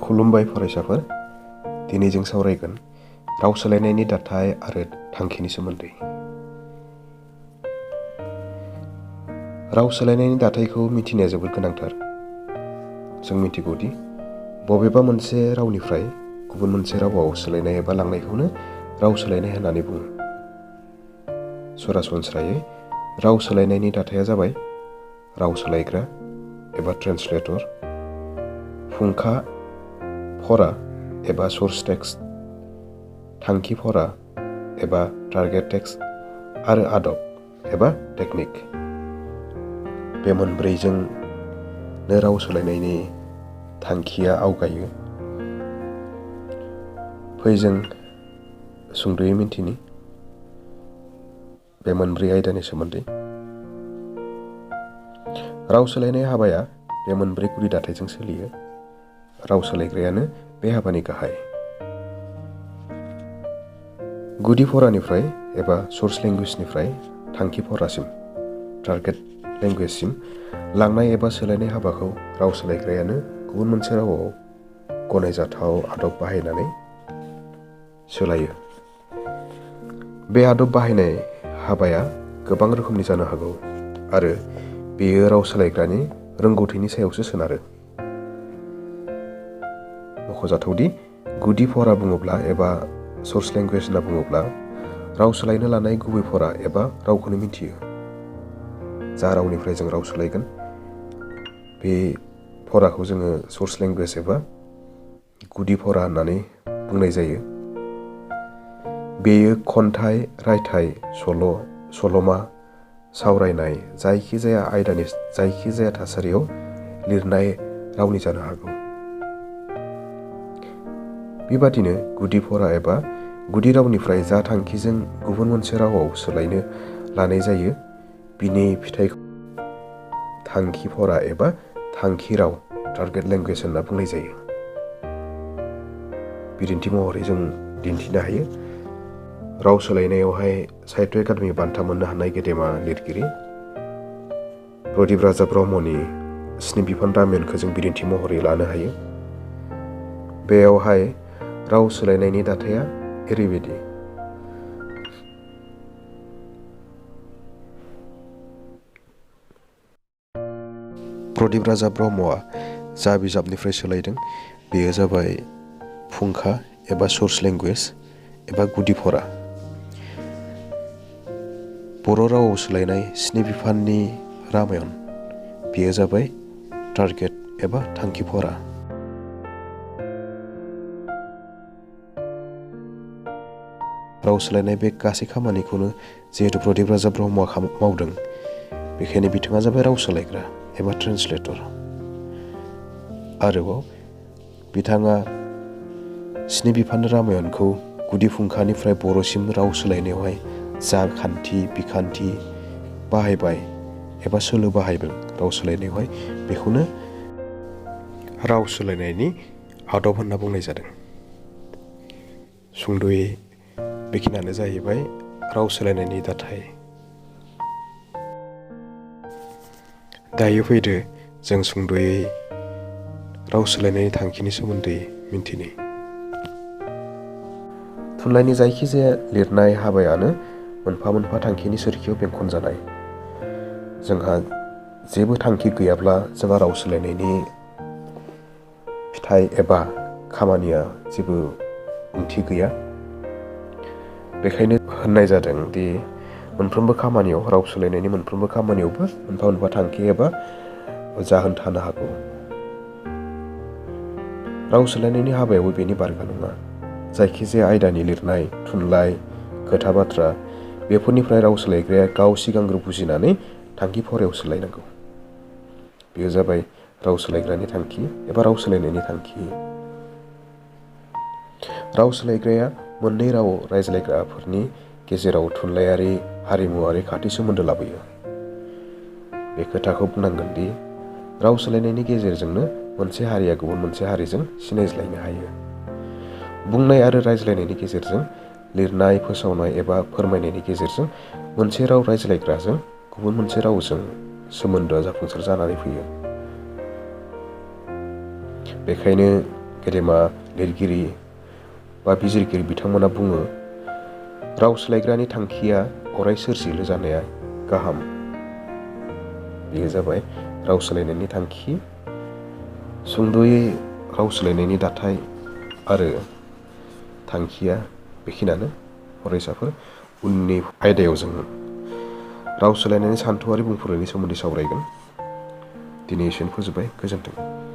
खुलुमबाय फरायसाफोर, दिनै जों सावरायगोन राव सोलायनायनि दाथाय आरो थांखिनि सोमोन्दै। राव सोलायनायनि दाथायखौ मिथिनाया जोबोद गोनांथार। जों मिथिगौदि बबेबा मोनसे रावनिफ्राय गुबुन मोनसे रावाव सोलायनाय एबा लांनायखौनो राव सोलायनाय होननानै बुङो। सरासनस्रायै राव सोलायनायनि दाथाया जाबाय राव सोलायग्रा एबा ट्रेन्सलेटर, फुंखा फरा एबा सोर्स टेक्स्ट, थांखि फरा एबा टारगेट टेक्स्ट आरो आदब एबा टेकनिक। बे मोनब्रैजोंनो राव सोलायनायनि थांखिया आवगायो। फै जों सुंद'यै मिन्थिनि बे मोनब्रै आयदानि सोमोन्दै। राव सोलायनाय हाबाया बे मोनब्रै गुदि दाथायजों सोलियो। राव सोलायग्रायानो बे हाबानि गाहाय। गुदि फरानिफ्राय एबा सोर्स लेंगुवेजनिफ्राय थांखि फरासिम, टारगेट लेंगुवेजसिम लांनाय एबा सोलायनाय हाबाखौ राव सोलायग्रायानो गुबुन मोनसे रावाव गनायजाथाव आदब बाहायनानै सोलायो। बे आदब बाहायनाय हाबाया गोबां रोखोमनि जानो हागौ आरो बेयो राव सोलायग्रानि रोंगौथिनि सायावसो सोनारो। मख'जाथावदि गुदि फरा बुङोब्ला एबा सोर्स लेंगुवेज होनना बुङोब्ला राव सोलायनो लानाय गुबै फरा एबा रावखौनो मिथियो। जा रावनिफ्राय जों राव सोलायगोन बे फराखौ जोङो सोर्स लेंगुवेज एबा गुदि फरा होननानै बुंनाय जायो। बेयो खन्थाइ, रायथाइ, सल', सल'मा, सावरायनाय जायखिजाया आयदानि जायखिजाया थासारियाव लिरनाय रावनि जानो हागौ। बेबादिनो गुदि फरा एबा गुदि रावनिफ्राय जा थांखिजों गुबुन मोनसे रावाव सोलायनो लानाय जायो बिनि फिथाइखौ थांखि फरा एबा थांखि राव, टारगेट लेंगुवेज होनना बुंनाय जायो। बिदिन्थि महरै जों दिन्थिनो हायो राव सोलायनायावहाय साहित्य एकाडेमि बान्था मोननो हानाय गेदेमा लिरगिरि प्रदीप राजा ब्रह्मनि स्नि बिफान रामायणखौ जों बिदिन्थि महरै लानो हायो। बेयावहाय राव सोलायनायनि दाथाया ओरैबायदि। प्रदीप राजा ब्रह्मआ जा बिजाबनिफ्राय सोलायदों बेयो जाबाय फुंखा एबा सोर्स लेंगुवेज एबा गुदि फरा। बर' रावाव सोलायनाय स्नि बिफाननि रामायण बेयो जाबाय टारगेट एबा थांखि फरा। राव सोलायनाय बे गासै खामानिखौनो जिहेतु प्रदीप राजा ब्रह्मआ मावदों, बेखायनो बिथाङा जाबाय राव सोलायग्रा एबा ट्रेन्सलेटर। आरोबाव बिथाङा स्नि बिफान रामायणखौ गुदि फुंखानिफ्राय बर'सिम राव सोलायनायावहाय जा खान्थि बिखान्थि बाहायबाय एबा सोलो बाहायदों राव सोलायनायावहाय, बेखौनो राव सोलायनायनि आदब होनना बुंनाय जादों। सुंद'यै बेखिनियानो जाहैबाय राव सोलायनायनि दाथाय। दायो फैदो जों सुंद'यै राव सोलायनायनि थांखिनि सोमोन्दै मिन्थिनि। थुनलाइनि जायखिजाया लिरनाय हाबायानो मोनफा मोनफा थांखिनि सोरखियाव बेंखनजानाय। जोंहा जेबो थांखि गैयाब्ला जोंहा राव सोलायनायनि फिथाइ एबा खामानिया जेबो ओंथि गैया। बेखायनो होननाय जादों दि मोनफ्रोमबो खामानियाव, राव सोलायनायनि मोनफ्रोमबो खामानियावबो मोनफा मोनफा थांखि एबा जाहोन थानो हागौ। राव सोलायनायनि हाबायावबो बेनि बारगा नङा। जायखिजाया आयदानि लिरनाय, थुनलाइ, खोथा बाथ्रा बेफोरनिफ्राय राव सोलायग्राया गाव सिगांग्रो बुजिनानै थांखि फरायाव सोलायनांगौ। बेयो जाबाय राव सोलायग्रानि थांखि एबा राव सोलायनायनि थांखि। राव सोलायग्राया मोननै राव रायज्लायग्राफोरनि गेजेराव थुनलाइयारि, हारिमुआरि खाथि सोमोन्दो लाबोयो। बे खोथाखौ बुंनांगोन दि राव सोलायनायनि गेजेरजोंनो मोनसे हारिया गुबुन मोनसे हारिजों सिनायज्लायनो हायो। बुंनाय आरो रायज्लायनायनि गेजेरजों, लिरनाय, फोसावनाय एबा फोरमायनायनि गेजेरजों मोनसे राव रायज्लायग्राजों गुबुन मोनसे रावजों सोमोन्दोआ जाफुंसार जानानै फैयो। बेखायनो गेदेमा लिरगिरि बा बिजिरगिरि बिथांमोना बुङो, राव सोलायग्रानि थांखिया अराय सोरजिलु जानाया गाहाम। बेयो जाबाय राव सोलायनायनि थांखि। सुंद'यै राव सोलायनायनि दाथाय आरो थांखिया बेखिनियानो। फरायसाफोर, उननि आयदायाव जों राव सोलायनायनि सानथौआरि बुंफुरलुनि सोमोन्दै सावरायगोन। दिनै एसेनो फोजोबबाय। गोजोन्थों।